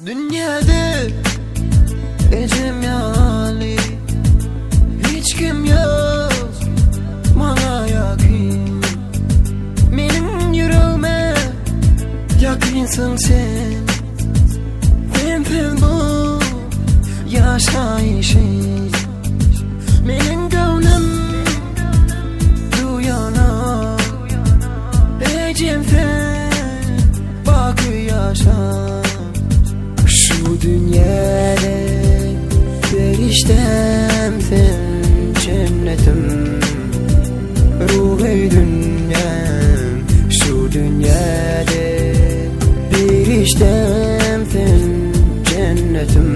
Dünýäde ejem ýaly hiç kim ýok maňa ýakyn. Meniň ýüregime ýakynsyň sen. Sensiz bu ýaşaýşy meniň göwnüm duýanok. Ejem sen baky ýaşa. Şu dünýäde perişdäm sen cennetim. Ruhy dünýäm şu dünýäde perişdäm sen cennetim.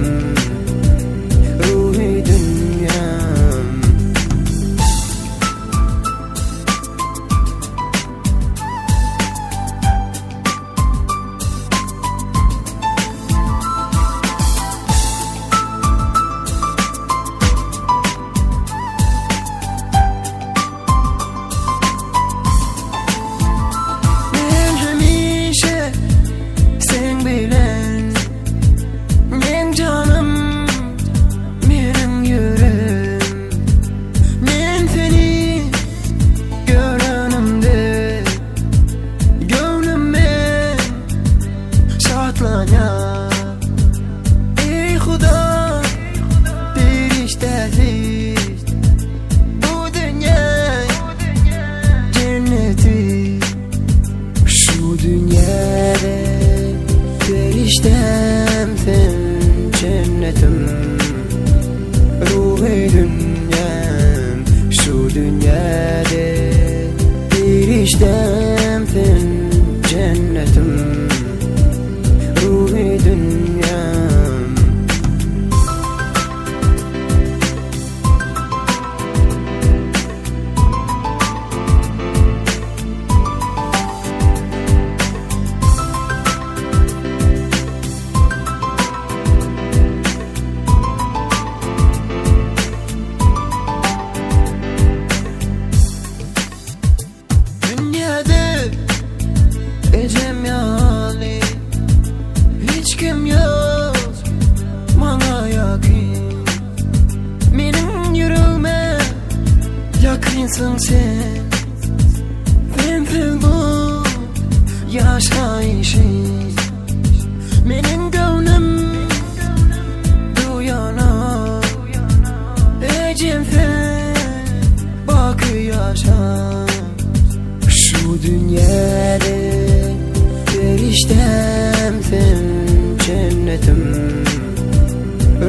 Ruhy dünýäm. Men hemişe sen bilen Men canım, meniň ýüregim. Men seni görenimde Göwnüm men şatlanýar. Ey Huda, perişdesi, bu dünýä cenneti. Şu dünýäde perişdäm sen cennetim. Ruhy dünýäm şu dünýäde perişdäm sen cennetim. Ruhy dünýäm. Dünýäde ejem ýaly hiç kim ýok maňa ýakyn. Meniň ýüregime ýakynsyň sen. Sensiz bu ýaşaýşy meniň göwnüm duýanok. Ejem sen baky ýaşa. Şu dünýäde perişdäm sen cennetim.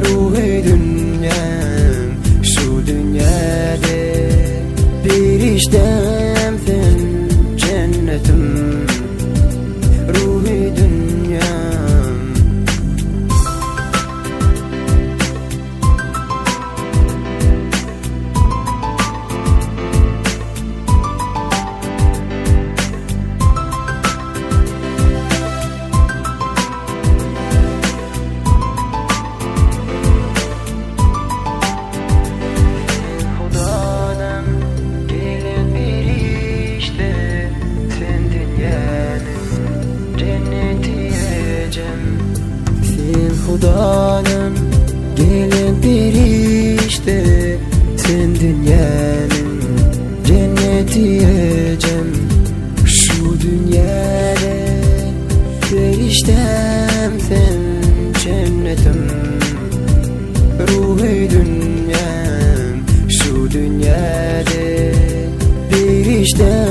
Ruhy dünýäm şu dünýäde perişdäm sen cennetim. Ruhy dünýäm. Sen Hudadan gelen perişde, sen dünýäniň cenneti ejem. Sen Hudadan gelen perişde, sen dünýäniň cenneti ejem. Şu dünýäde perişdäm sen cennetim. Ruhy dünýäm şu dünýäde perişdäm.